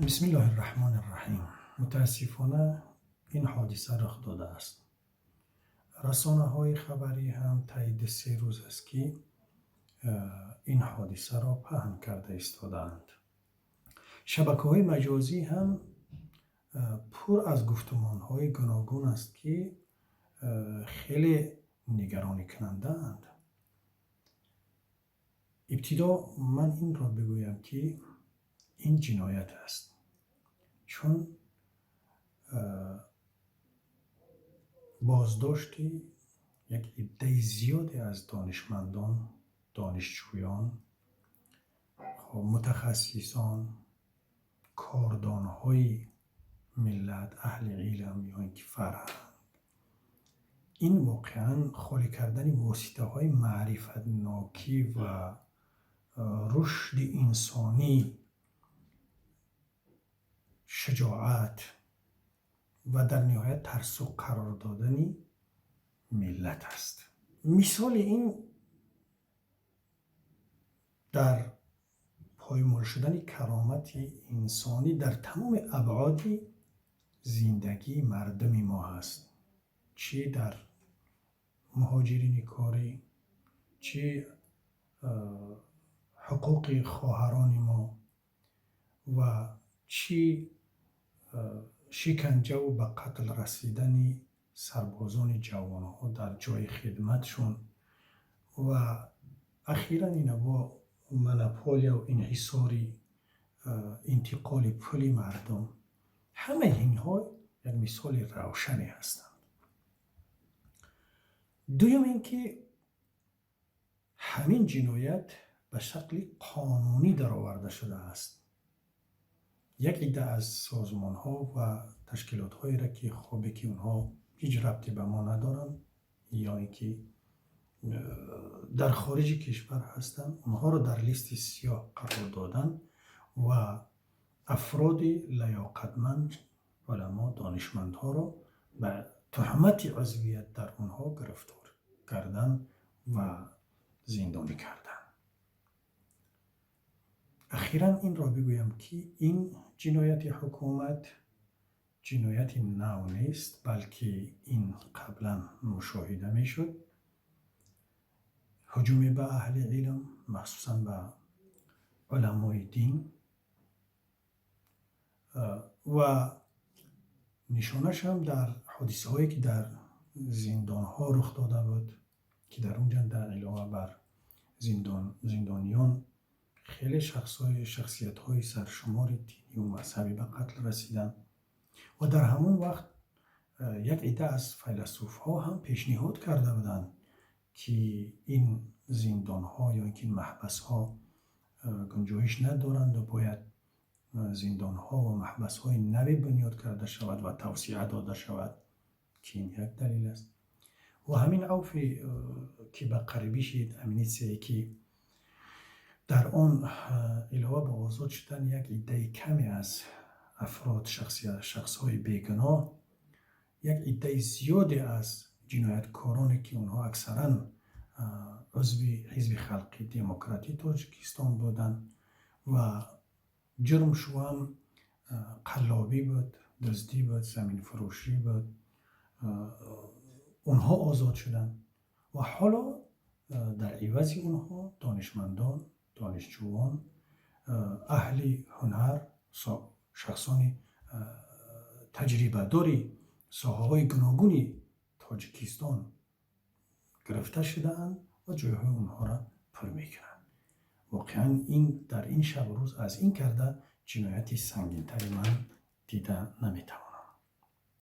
Бисмиллоҳи рраҳмони рраҳим. Мутаассифона, ин ҳодиса рух додааст. Расонаҳои хабарӣ ҳам таи 2-се рӯз аст, ки ин ҳодисаро паҳн карда истодаанд. Шабакаҳои маҷозӣ ҳам пур аз гуфтумонҳои гуногун аст, ки хеле нигаронӣкунандаанд. Ибтидо ман инро бигӯям, ки ин ҷиноят аст, чун боздошти як иддаи зиёде аз донишмандон, донишҷӯён, мутахассисон, кордонҳои миллат, аҳли илм ё ин ки фарҳанг, ин воқеан холӣ кардани воситаҳои маърифатнокӣ ва рушди инсонӣ, шуҷоат ва дар ниҳоят тарсу қарор додани миллат аст. Мисоли ин дар поймол шудани каромати инсонӣ дар тамоми абъоди зиндагии мардуми мо ҳаст, чӣ дар муҳоҷирини корӣ, чӣ ҳуқуқи хоҳарони мо ва чӣ шиканҷаву ба қатл расидани сарбозони ҷавонҳо дар ҷои хидматшон ва ахиран ина бо монополияу инҳисори интиқоли пули мардум. Ҳамаи инҳо як мисоли равшане ҳастанд. Дуюм ин ки ҳамин ҷиноят ба шакли қонунӣ дароварда шудааст. Як идда аз созмонҳо ва ташкилотҳоеро, ки хобе ки онҳо ҳеҷ рабте ба мо надоранд ё ин ки дар хориҷи кишвар ҳастанд, онҳоро дар листи сиёҳ қарор додан ва афроди лаёқатманд, уламо, донишмандҳоро ба туҳмати узвият дар онҳо гирифтор кардан ва зиндонӣ кардан. Ахиран инро бигӯям, ки ин ҷинояти ҳукумат ҷинояти нав нест, балки ин қаблан мушоҳида мешуд. Ҳуҷуме ба аҳли илм, махсусан ба уламои дин, ва нишонаш ҳам дар ҳодисаҳое, ки дар зиндонҳо рух дода буд, ки дар он ҷа дар илова бар зиндониён хеле шахсиятҳои саршумори динию мазҳабӣ ба қатл расиданд. Ва дар ҳамон вақт як идда аз файласуфҳо ҳам пешниҳод карда буданд, ки ин зиндонҳо ё ин ки маҳбасҳо гунҷоиш надоранд ва бояд зиндонҳо ва маҳбасҳои наве бунёд карда шавад ва тавсеа дода шавад, ки ин як далел аст. Ва ҳамин авфи, ки ба қарибӣ шид, амнистияе, ки дар он илова ба озод шудан як иддаи каме аз афрод, шахсҳои бегуноҳ, як иддаи зиёде аз ҷинояткороне, ки онҳо аксаран узви Ҳизби Халқи Демократии Тоҷикистон буданд ва ҷурмшуам қаллобӣ буд, дуздӣ буд, заминфурӯшӣ буд, онҳо озод шуданд ва ҳоло дар ивази онҳо донишмандон, донишҷӯён, аҳли ҳунар, шахсони таҷрибадори соҳаҳои гуногуни Тоҷикистон гирифта шудаанд ва ҷойҳои онҳоро пур мекунанд. Воқеан, ин дар ин шабу рӯз аз ин карда ҷинояти сангинтари ман дида наметавонам.